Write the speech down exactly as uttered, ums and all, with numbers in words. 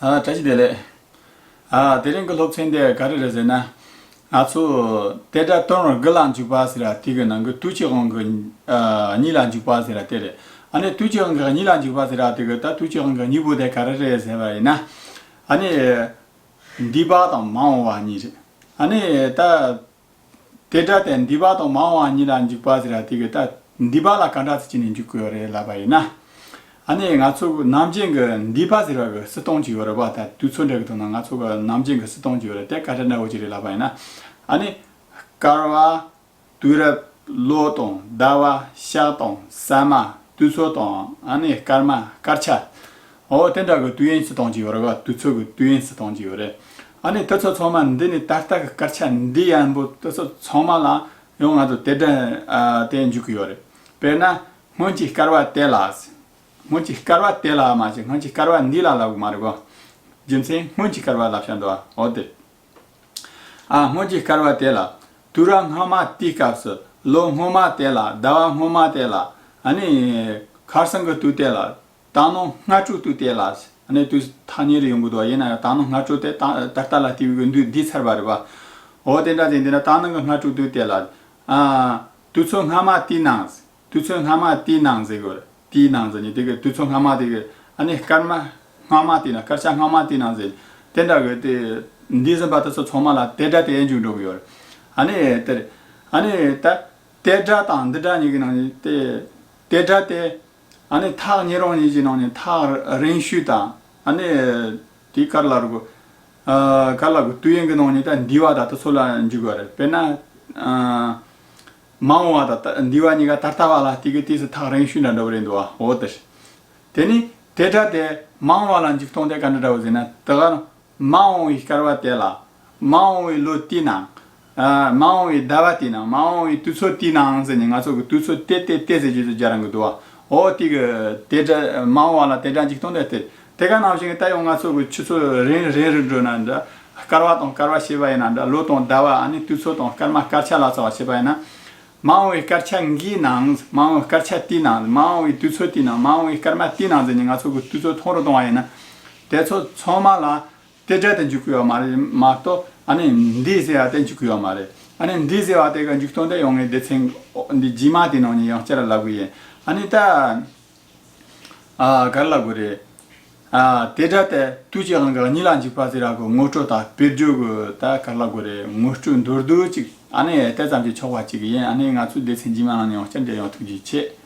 ཨ། བཀྲ་ཤིས་བདེ་ལེགས། ཨ། དེ་རིང་གི་སློབ་ཚན་འདི་ག་རེ་རེད་ཟེར་ན། ང་ཚོ་དེ་སྒྲ་དོན་དགུ་ལ་འཇུག་པ་ཟེར་བ་དེ་གི་ནང་གི་དུས་ཀྱི་དབང་གིས་ཨ་གཉིས་ལ་འཇུག་པ་ཟེར་བ་དེ་རེད། ཨ་ནི་དུས་ཀྱི་དབང་གིས་གཉིས་ལ་འཇུག་པ་ཟེར་བ་དེ་གི་ད་དུས་ཀྱི་དབང་གི་གཉིས་པོ་དེ་ག་རེ་རེད་ཟེར་བ་ཡིན་ན། ཨ་ནི་འདས་པ་དང་མ་འོངས་པ་གཉིས་རེད། ཨ་ནི་ད། དེ་སྒྲ་དེ་འདས་པ་དང་མ་འོངས་པ་གཉིས་ལ་འཇུག་པ་ཟེར་བ་དེ་གི་ད་འདས་པ་ལ་ག་འདྲ་ཟེར་བྱས་ནས་འཇུག་གི་ཡོད་རེད་ལབ་པ་ཡིན་ན། ཨ་ནི་ང་ཚོ་གི་ནམ་རྒྱུན་གི་འདས་པ་ཟེར་བ་གི་སྲིད་སྟོན་ཅིག་ཡོད་རེད་པ། ད་དུས་ཚོད་འདྲ་གི་ཐོག་ན་ང་ཚོ་གི་ནམ་རྒྱུན་གི་སྲིད་སྟོན་ཅིག་ཡོད་རེད། དེ་ག་འདྲ་འདྲ་བོ་ཅིག་རེད་ལབ་པ་ཡིན་ན། ཨ་ནི་སྐར་མ། དུས་རབས། ལོ་དང་ཟླ་བ། ཞག་དང་ས་མ། དུས་ཚོད་དང་ཨ་ནི་སྐར་མ་སྐར་ཆ། འོ་དེ་འདྲ་གི་དུས་ཡུན་སྲིད་སྟོན་ཅིག་ཡོད་རེད་པ། དུས་ཚོད་གི་དུས་ཡུན་སྲིད་སྟོན་ཅིག་ཡོད་རེད། ཨ་ནི་དེ་ཚོ་ཚང་མ་འདི་ནི་ད་ལྟ་གི་སྐར་ཆ་འདི་ཡན་པོ་དེ་ཚོ་ཚང་མ་ལ་ཡང་ང་ཚོ་དེ་འདྲ་ཨ་དེ་འཇུག་གི་ཡོད་རེད། དཔེར་ན་སྔོན་གྱི་སྐར་མ་དེ་ལ། སྔོན་གྱི་སྐར་མ་དེ་ལ་མ་བྱས། སྔོན་གྱི་སྐར་མ་འདི་ལ་ལབ་གི་མ་རེད་གོ། རྒྱུ་མཚན་སྔོན་གྱི་སྐར་མ་ལབ་བཞག་འདུག་པ། འོ་དེ། ཨ། སྔོན་གྱི་སྐར་མ་དེ་ལ། དུས་རབས་སྔ་མ་དེའི་སྐབས་སུ། ལོ་སྔོན་མ་དེ་ལ། ཟླ་བ་སྔོན་མ་དེ་ལ། ཨ་ནི་ཁ་སང་གི་དུས་དེ་ལ། ད་ནངས་སྔ་དྲོའི་དུས་དེ་ལ། ཨ་ནི་དུས་ཐག་ཉེ་རུ་ཡོང་གི་འདུག། ཡིན་ན་ཡང་ད་ནངས་སྔ་དྲོ་དེ་ད་ད་ལྟ་ལ་དེ་བས་འདས་འདས་ཚར་བ་རེད་པ། འོ་དེ་འདྲ་ཟེར། འདི་ན་ད་ནངས་ཀྱི་སྔ་དྲོའི་དུས་དེ་ལ། ཨ། དུས་ཚོད་སྔ་མ་དེའི་ནང་། དུས་ཚོད་སྔ་མ་དེའི་ནང་ཟེར་གི་རེད། དེའི་ནང་ཟེར་ནས་དེ་གི་དུས་ཚོད་སྔ་མ་དེ་གི། ཨ་ནི་སྐར་མ་སྔ་མ་དེའི་ནང་། སྐར་ཆ་སྔ་མ་དེའི་ནང་ཟེར། དེ་འདྲ་གི་དེ་འདས་ཟིན་པ་དེ་ཚོ་ཚང་མ་ལ་དེ་སྒྲ་དེ་འཇུག་འགྲོ་གི་ཡོད་རེད། ཨ་ནི་དེ་རེད། ཨ་ནི་ད་དེ་སྒྲ་དང་འདི་སྒྲ་གཉིས་ཀྱི་ནང་ནས་དེ་དེ་སྒྲ་དེ། ཨ་ནི་ཐག་ཉེ་རིང་གཉིས་ཀྱི་ནང་ནས་ཐག་རིང་ཤོས་དང་། ཨ་ནི་དེ་ག་རེ་ལབ་དགོས། ཨ། ག་རེ་ལབ་དགོས། དུས་ཡུན་གྱི་ནང་ནས་ད་འདས་པ་དང་དེ་ཚོ་ལ་འཇུག་གི་རེད། དཔེར་ན། ཨ། མ་འོངས་པ་དང་ད་འདས་པ་གཉིས་ཀ་ད་ལྟ་བ་ལ་དེ་གི་དུས་སུ་ཐག་རིང་ཤོས་འདྲ་འདྲ་བོ་རེད་འདུག་པ། འོ་དེ་རེད། དེ་ནས་དེ་སྒྲ་དེ་མ་འོངས་པ་ལ་འཇུག་སྟངས་དེ་ག་འདྲ་འདྲ་བོ་ཟེར་ན། དེ་ག་མ་འོངས་པའི་སྐར་མ་དེ་ལ། མ་འོངས་པའི་ལོ་དེའི་ནང་། ཨ། མ་འོངས་པའི་ཟླ་བ་དེའི་ནང་། མ་འོངས་པའི་དུས་ཚོད་དེའི་ནང་ཟེར་ནས། ང་ཚོ་གི་དུས་ཚོད་དེ་དེ་དེ་ཟེར་རྒྱུ་དེ་སྦྱར་ཡོང་གི་འདུག་པ། འོ་དེ་གི་དེ་སྒྲ། མ་འོངས་པ་ལ་དེ་སྒྲ་འཇུག་སྟངས་དེ་དེ། དེ་ག་ནང་བཞིན་གྱི་ད་ཡང་ང་ཚོ་གི་ཆུ་ཚོད་རིང་རིང་རུ་འགྲོ་ན་འདྲ། སྐར་མ་དང་སྐར་མ་བྱས་པ་ཡིན་ན་འདྲ། ལོ་དང་ཟླ་བ། ཨ་ནི་དུས་ཚོད་དང་སྐར་མ་སྐར་ཆ་ལ་སོགས་པ་བྱས་པ་ཡིན་ན། མ་འོངས་པའི་སྐར་ཆ་འགའི་ནང་། མ་འོངས་པའི་སྐར་ཆ་དེའི་ནང་། མ་འོངས་པའི་དུས་ཚོད་དེའི་ནང་། མ་འོངས་པའི་སྐར་མ་དེའི་ནང་ཟེར་ནས་ང་ཚོ་གི་དུས་ཚོད་ཐུང་རུ་གཏོང་བ་ཡིན་ན། དེ་ཚོ་ཚང་མ་ལ་དེ་སྒྲ་དེ་འཇུག་གི་ཡོད་མ་རེད། མ་གཏོགས་ཨ་ནི་འདས་ཟེར་བ་དེ་འཇུག་གི་ཡོད་མ་རེད། ཨ་ནི་འདས་ཟེར་བ་དེ་གི་འཇུག་སྟངས་དེ་ཡང་ངས་སྡེ་ཚན་འདི་རྗེས་མ་དེའི་ནང་ནས་ཡང་བསྐྱར་ལབ་གི་ཡིན། ཨ་ནི་ད། ཨ། ག་རེ་ལབ་དགོས་རེད། ཨ། དེ་སྒྲ་དེ་དུས་ཀྱི་དབང་གིས་གཉིས་ལ་འཇུག་པ་ཟེར་བ་གི་ངོ་སྤྲོད་དང་དཔེར་བརྗོད་གི་ད་ག་རེ་ལབ་དགོས་རེད། ངོ་སྤྲོད་མདོར་བསྡུས་ཅིག། ཨ་ནི་དེ་ཙམ་གྱིས་ཆོག་པ་ཅིག་ཡིན། ཨ་ནི་ང་ཚོའི་སྡེ་ཚན་རྗེས་མ་ནང་ནས་ཡང་བསྐྱར་འབྲེལ་ཡོང་། ཐུགས་རྗེ་ཆེ།